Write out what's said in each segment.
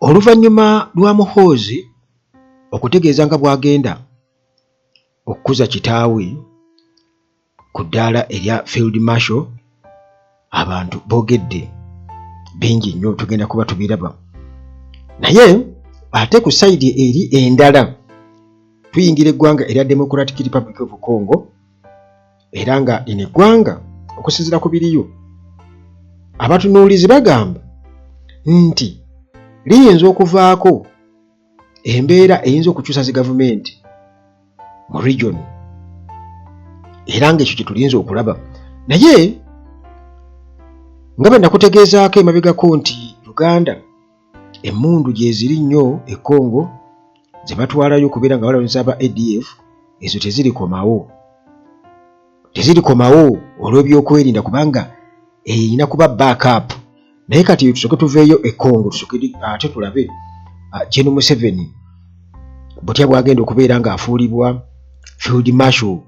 Oluvannyuma lwa Muhoozi okutegeeza nga bw'agenda okukuza kitaawe ku ddaala erya Field Marshal, abantu boogedde bingi nnyo, tugenda kuba tubiraba. Naye ate ku sayidi eri endala tuyingira eggwanga erya Democratic Republic of Congo, era nga lino eggwanga okusinziira ku biriyo abatunuulizi bagamba nti liyinza okuvaako embeera eyinza okukyusa zi gavumenti mu region, era ng'ekyo kye tulinza okulaba. Naye nga bwe nakutegeezaako emabegako nti Uganda emmundu gyeziri nnyo e Congo ze batwalayo okubeera nga balwanyisa aba ADF, ezo tezirikomawo, tezirikomawo olw'ebyokwerinda, kubanga erina kuba backup. Naye kati tusooke tuveeyo e Congo, tusooke ate tulabe Gen Museveni butya bwagenda okubeera ng'afuulibwa Field Marshal,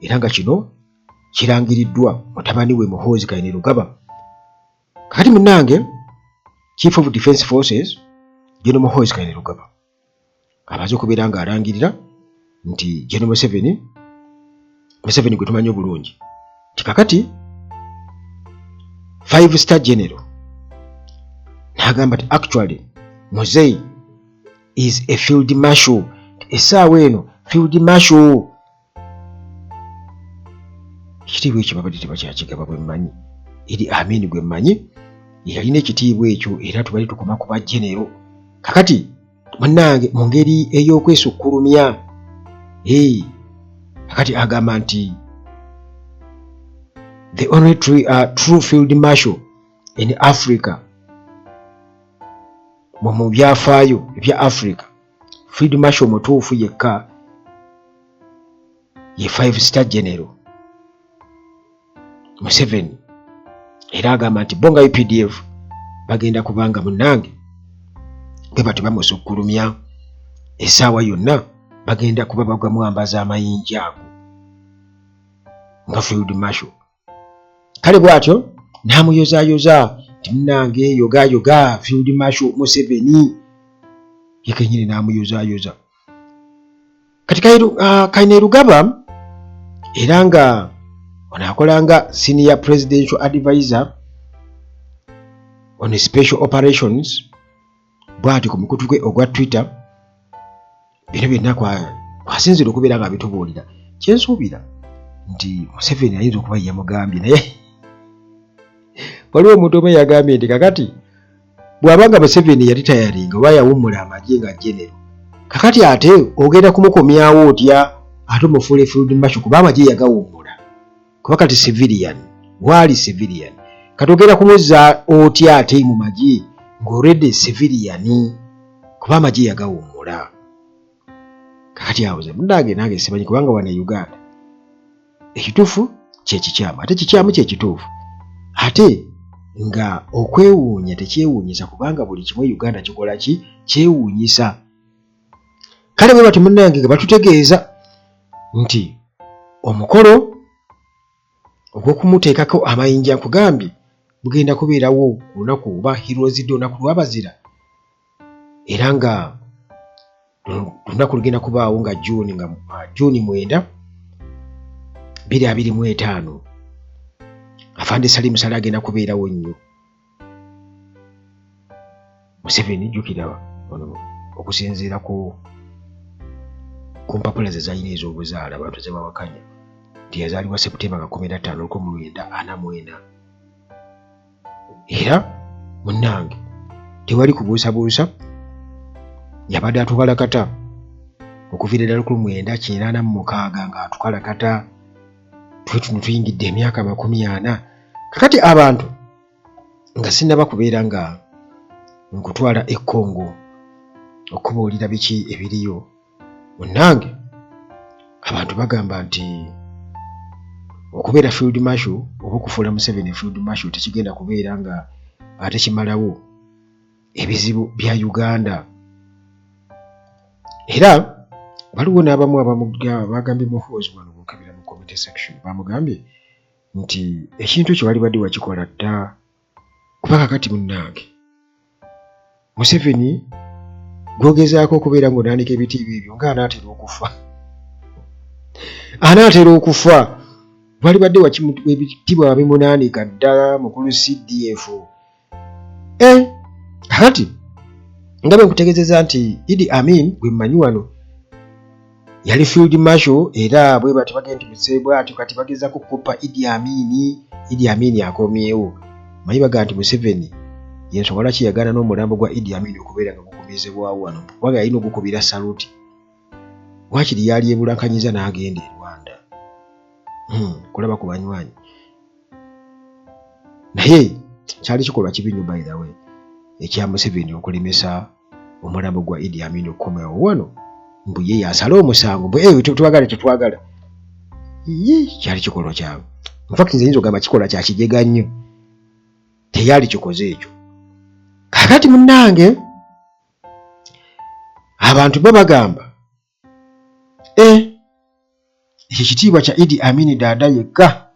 era nga kino kirangiriddwa mutabani we Muhoozi Kainerugaba. Kakati munnange, Chief of Defence Forces Gen Muhoozi Kainerugaba amaze okubeera ng'alangirira nti Gen Museveni, Museveni gwe tumanyi obulungi, nti kakati five star general, n'agamba nti actually Muzei is a field marshal, essaawa eno field marshal. Ekitiibwa ekyo babadde tebakyakigaba. Bwe mmanyi Idi Amin gwe mmanyi yalina ekitiibwa ekyo, era tubali tukoma ku ba general. Kakati munnange, mu ngeri ey'okwesukkulumya, kakati agamba nti the only true field marshal in Africa, mu byafaayo ebya Africa, field marshal omutuufu yekka ye five star general Museveni. Era agamba nti bo nga UPDF bagenda kubanga munnange bwe batyo bamusukkulumya, essaawa yonna bagenda kuba bagamwambaza amayinja ago nga field marshal. Kale bw'atyo n'amuyozaayoza nti munnange yogayoga Field Marshal Museveni, ye kennyini n'amuyozaayoza. Kati Kainerugaba, era nga ono akola nga senior presidential advisor on special operations, bw'ati ku mukutu gwe ogwa Twitter bino byonna kwasinzira okubeera nga bitubuulira. Kyensuubira nti Museveni ayinza okuba yamugambye, naye waliwo omuntu omu yagambye nti kakati bw'abanga Museveni yali tayaringa oba yawummula amagye nga genero, kakati ate ogenda kumukomyawo otya ate omufuule field marshal, kuba amagye yagawummula, kuba kati civilian waali civilian, kati ogenda kumuzza otya ate mu magye ng'already civilian, kuba amagye yagawummula? Kakati awo ze munnange nange simanyi, kubanga wano e Uganda ekituufu kyekikyamu ate kikyamu kyekituufu, ate nga okwewuunya tekyewuunyisa, kubanga buli kimu e Uganda kikola ki kyewuunyisa. Kale bwe bati munnange nga batutegeeza nti omukolo ogw'okumuteekako amayinja, nkugambye, gugenda kubeerawo ku lunaku oba Heroes Day, olunaku lw'abazira, era nga lunaku lugenda kubaawo nga June, nga June 9, 2025. Afande Salim Saleh agenda kubeerawo nnyo. Museveni, jjukira ono, okusinziira ku mpapula ze zalina ez'obuzaala, abantu ze bawakanya, nti yazaalibwa September nga 15, 1944, era munnange tewali kubuusabuusa yabadde atukalakata okuviira ddala 1986 ng'atukalakata. Twe tuno tuyingidde emyaka 40 kakati. Abantu, nga sinnaba kubeera nga nkutwala e Congo okubuulira biki ebiriyo, munnange abantu bagamba nti okubeera field marshal oba okufuula Museveni field marshal tekigenda kubeera nga ate kimalawo ebizibu bya Uganda. Era waliwo n'abamu bagambye Muhoozi wano, bwokebera mu comment section, bamugambye nti ekintu ekyo wali badde wakikola dda, kuba kakati munnange Museveni Gwogezaako okubeera ng'onaanika ebitiibwa ebyo ng'anaatera okufa, anaatera okufa. Walibadde ebitiibwa wabimunaanika dda mukulu CDF. Eh, kakati nga bwe nkutegeezezza nti Idi Amin gwe mmanyi wano yali field marshal, era bwe batyo bagenda nti muse bwatyo kati bagezaako kukoppa Idi Amin. Idi Amin akomyewo, manyi bagamba nti Museveni yensonga lwaki yagaana n'omulambo gwa Idi Amin okubeera nga gukomezebwawo wano, kubanga yalina ogukubira saluti, waakiri yalyebulakanyizza n'agenda e Rwanda kulaba ku banywanyi. Naye kyali kikolwa kibi nnyo by the way ekya Museveni okulemesa omulambo gwa Idi Amin okukomawo wano, mbu ye yasala omusango mbu eh, tetwagala tetwagala. Ye kyali kikolwa kya, in fact nze nyinza okugamba kikolwa kya kijega nnyo, teyali kikoze ekyo. Kaakati munnange abantu bo bagamba ekyo kitiibwa kya Idi Amin Dada yekka,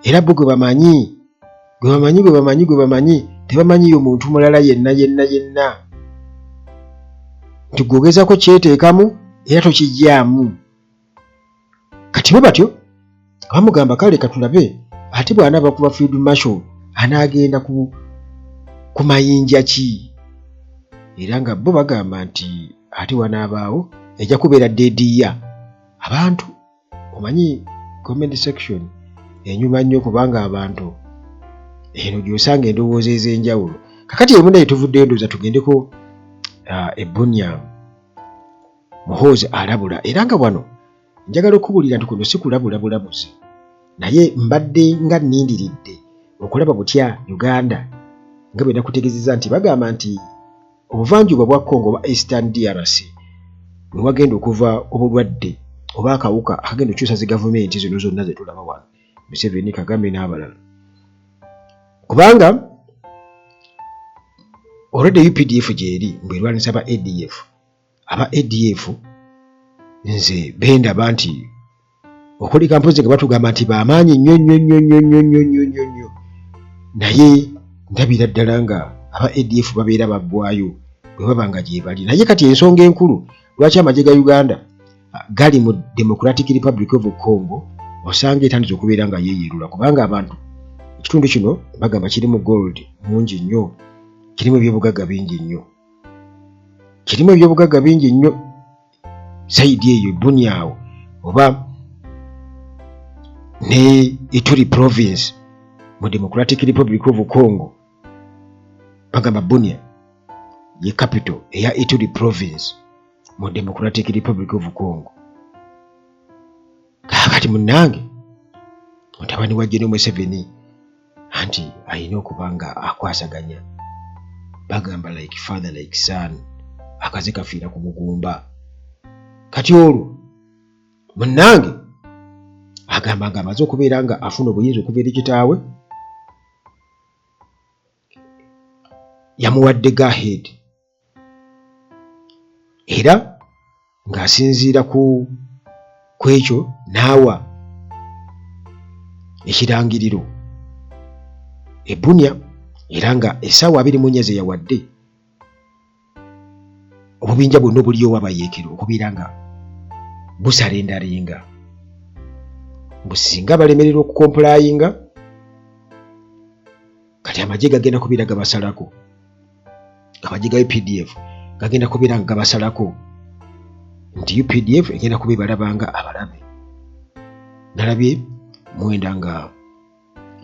era bo gwe bamanyi gwe bamanyi gwe bamanyi gwe bamanyi, tebamanyiyo muntu mulala yenna yenna yenna, nti gwogezako kyeteekamu era tokijjaamu. Kati bwe batyo bamugamba kale katulabe ate bw'anaava kuba field marshal anaagenda ku mayinja ki, era nga bo bagamba nti ate wanaabaawo ejja kubeera deediya. Abantu omanyi comment section enyuma nnyo kubanga abantu eno gy'osanga endowooza ez'enjawulo. Kakati emu naye tuvuddeyo ndowooza tugendeko e Bunia. Muhoozi alabula, era nga wano njagala okubuulira nti kuno si kulabula bulabuzi, naye mbadde nga nnindiridde okulaba butya Uganda nga bwe nakutegeezezza nti bagamba nti obuvanjuba bwa Congo oba Eastern DRC we wagenda okuva obulwadde oba akawuka akagenda okukyusa zi gavumenti zino zonna ze tulaba wano, Museveni, Kagame n'abalala, kubanga already UPDF gyeri mbu erwanisa ba ADF. Aba ADF nze bendaba nti okulika mpozi nga batugamba nti bamaanyi nnyo nnyo nnyo nnyo nnyo nnyo nnyo nnyo nnyo, naye ndabira ddala nga aba ADF babeera baggwayo bwe baba nga gyebali. Naye kati ensonga enkulu lwaki amagye ga Uganda gali mu Democratic Republic of Congo, osanga etandise okubeera nga yeeyerula, kubanga abantu ekitundu kino bagamba kirimu gold mungi nnyo, kirimu ebyobugagga bingi nnyo, kirimu ebyobugagga bingi nnyo sayidi eyo Bunia awo oba ne Ituri province mu Democratic Republic of Congo. Bagamba Bunia ye capital eya Ituri province mu Democratic Republic of Congo. Kaakati munnange mutabani wa General Museveni anti alina okuba nga akwasaganya, bagamba like father like son, akaze kafiira ku mugumba. Kati olwo munnange agamba nga amaze okubeera nga afuna obuyinza okuva eri kitaawe, yamuwadde go ahead, era ng'asinziira ku ekyo n'awa ekirangiriro e Bunia, era nga essaawa 24 ze yawadde obubinja bwonna obuliyo owabayeekero okubeera nga busalendaringa, mbu singa balemererwa okukompulayinga kati amagye gagenda kubeera gabasalako, amagye ga UPDF gagenda kubeera nga gabasalako, nti UPDF egenda kuba ebalabanga abalabe. Nalabye Mwenda nga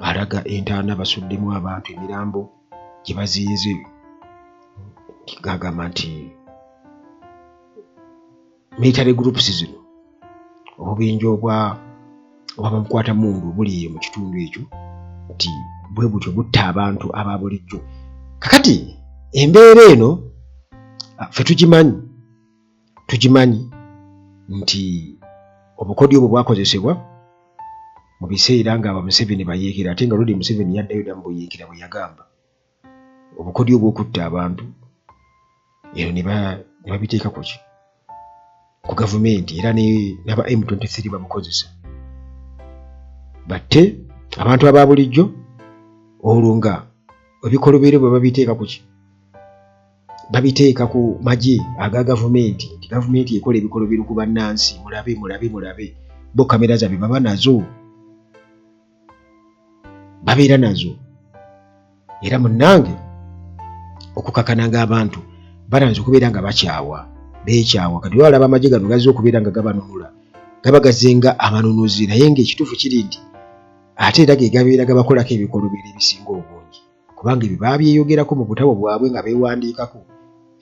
alaga entaana basuddemu abantu emirambo gye bazinze, gagamba nti military groups zino obubinja obwa oba bamukwata mundu obuli eyo mu kitundu ekyo nti bwe butyo butta abantu aba bulijjo. Kakati embeera eno ffe tugimanyi nti obukodyo obwo bwakozesebwa mu biseera nga aba Museveni bayeekera, ate nga lodi Museveni yaddayo dda mu buyeekera bwe yagamba obukodyo obw'okutta abantu ero ne babiteeka ku ki ku gavumenti, era n'aba M23 babukozesa batte abantu aba bulijjo, olwo nga ebikolobero bwe babiteeka ku ki Babiteeka ku magye aga gavumenti nti gavumenti ekola ebikolobero ku bannansi, mulabe mulabe mulabe. Bo kamera zaabwe baba nazo, babeera nazo. Era munnange okukakana ng'abantu batandise okubeera nga bakyawa, beekyawa. Kati olaba amagye gano gazze okubeera nga gabanunula, gaba gazze nga abanunuzi, naye ng'ekituufu kiri nti ate era ge gabeera gabakolako ebikolobero ebisinga obungi, kubanga ebyo baabyeyogerako mu butabo bwabwe nga beewandiikako.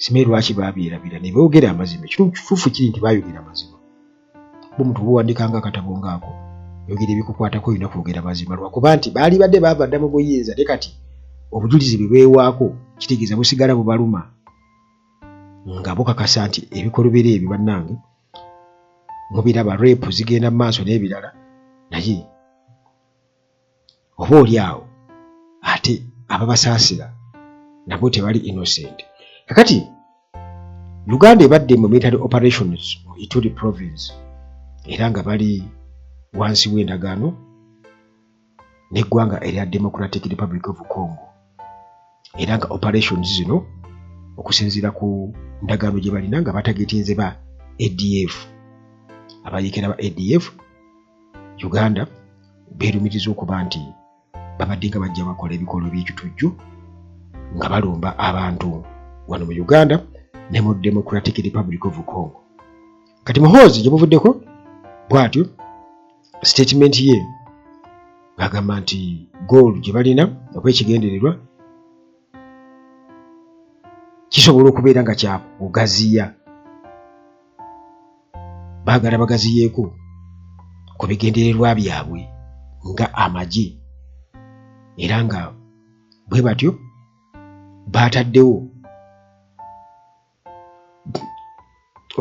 Simanyi lwaki baabyerabira ne boogera amazima. Ekituufu kiri nti baayogera amazima. Bo omuntu bw'owandiika ng'akatabo ng'ako, oyogera ebikukwatako, olina kwogera mazima, lwakuba nti baali badde baava dda mu buyinza. Naye kati obujulizi bwe beewaako kitegeeza busigala bubaluma nga bukakasa nti ebikolobero ebyo bannange mubiraba, rape zigenda mu maaso n'ebirala. Naye oba oli awo ate ababasaasira nabo tebali innocent. Kakati Uganda ebadde mu military operations mu Ituri Province, era nga bali wansi w'endagaano n'eggwanga erya Democratic Republic of Congo, era nga operations zino okusinziira ku ndagaano gye balina nga batargetinze ba ADF, abayeekera ba ADF. Uganda beerumiriza okuba nti babadde nga bajja bakola ebikolwa by'ekitujju nga balumba abantu wano mu Uganda ne mu Democratic Republic of Congo. Kati Muhoozi gye buvuddeko bw'atyo statement ye ng'agamba nti goal gye balina oba ekigendererwa kisobola okubeera nga kyakugaziya, baagala bagaziyeeko ku bigendererwa byabwe nga amagye, era nga bwe batyo baataddewo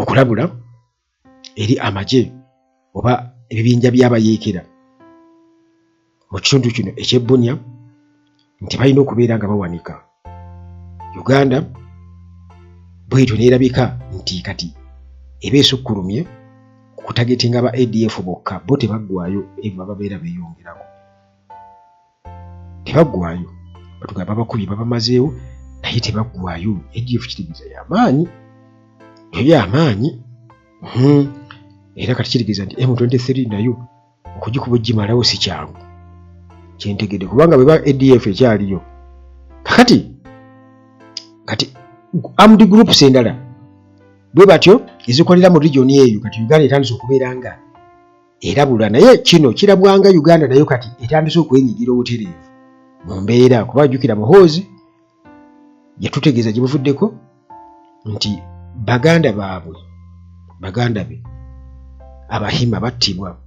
okulabula eri amagye oba ebibinja by'abayeekera mu kitundu kino eky'e Bunia nti balina okubeera nga bawanika. Uganda bwetyo neerabika nti kati eba esukkulumye ku kutargetinga ba ADF bokka. Bo tebaggwayo, eva babeera beeyongerako, tebaggwayo. Batugamba babakubye, babamazeewo, naye tebaggwayo. ADF kitegeeza yamaanyi, nayo yamaanyi. Era kati kitegeeza nti M23 nayo okugikuba ogimalawo si kyangu, kyentegedde, kubanga bweba ADF ekyaliyo. Kakati kati armed groups endala bwe batyo ezikolera mu region eyo, kati Uganda etandise okubeera nga erabula. Naye kino kirabwanga Uganda nayo kati etandise okwenyigira obutereevu mu mbeera, kuba jjukira Muhoozi yatutegeeza gye buvuddeko nti baganda baabwe, baganda be Abahima battibwa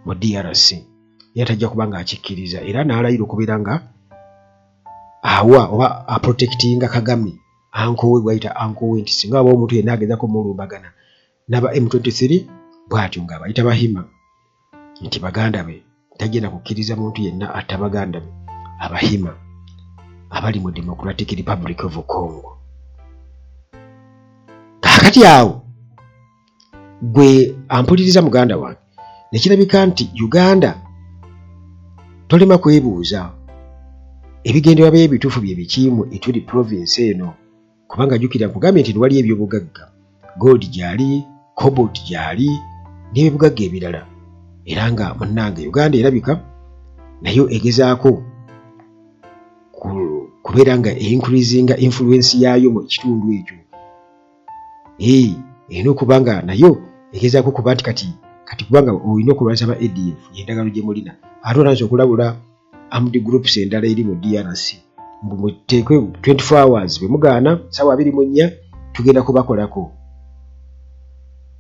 mu DRC, era tajja kuba ng'akikkiriza, era n'alayira okubeera nga awa oba aprotectinga Kagame, uncle we gwayita uncle we, nti singa waba omuntu yenna agezako mulumbagana n'aba M23 bw'atyo ng'abayita Bahima nti baganda be, tagenda kukkiriza muntu yenna atta baganda be Abahima abali mu Democratic Republic of Congo. Kaakati awo gwe ampuliriza muganda wange, nekirabika nti Uganda tolema kwebuuza ebigendererwa by'ebituufu bye biki mu Ituri Province eno, kubanga jjukira nkugambye nti wali ebyobugagga, gold gyali, cobalt gyali n'ebyobugagga ebirala. Era nga munnange Uganda erabika nayo egezaako kubeera nga eincreasinga influence yaayo mu kitundu ekyo. Erina okuba nga nayo egezaako kuba nti kati kubanga olina okulwanyisa ba ADF, yendagano gye mulina, ate otandise okulabula armed groups endala eri mu DRC mbu muteekwe 24 hours, bwe mugaana saawa 24 tugenda kubakolako.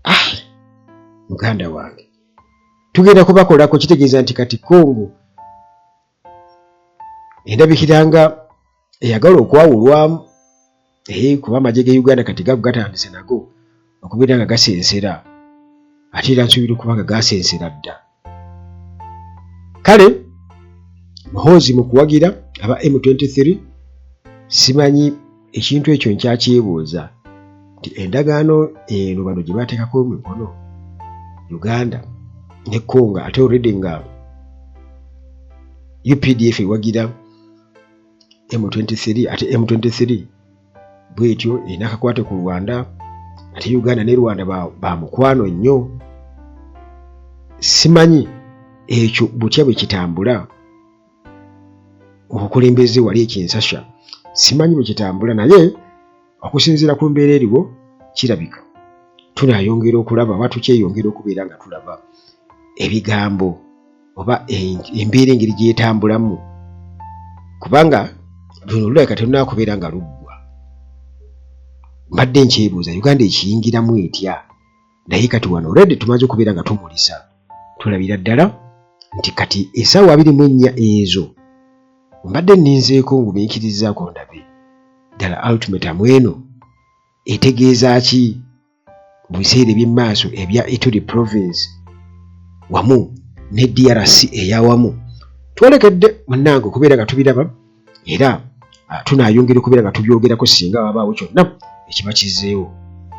Ah, muganda wange, tugenda kubakolako kitegeeza nti kati Congo endabikiranga eyagala okwawulwamu, kuba amagye ge Uganda kati gago gatandise nago okubeera nga gasensera, ate era nsuubira okuba nga gasensera dda. Kale Muhoozi mu kuwagira aba M23, simanyi ekintu ekyo nkyakyebuuza nti endagaano eno bano gye bateekako emikono Uganda ne Congo, ate already nga UPDF ewagira M23, ate M23 Bwetyo erina akakwate ku Rwanda, ate Uganda ne Rwanda ba mukwano nnyo. Simanyi ekyo butya bwe kitambula obukulembeze wali ekinsasha, simanyi bwe kitambula, naye okusinziira ku mbeera eriwo kirabika tunayongera okulaba oba tukyeyongera okubeera nga tulaba ebigambo oba embeera engeri gyetambulamu, kubanga luno lulabika terunakubeera nga luggwa. Mbadde nkyebuuza Uganda ekiyingiramu etya, naye kati wano already tumaze okubeera nga tumulisa, tulabira ddala nti kati essaawa 24 ezo mbadde nninzeeko ngumiikirizaako ndabe ddala ultimatum eno etegeeza ki mu biseera eby'emmaaso ebya Ituri province wamu ne DRC eyawamu. Twolekedde munnange okubeera nga tubiraba era tunaayongera okubeera nga tubyogerako singa wabaawo kyonna ekiba kizzeewo.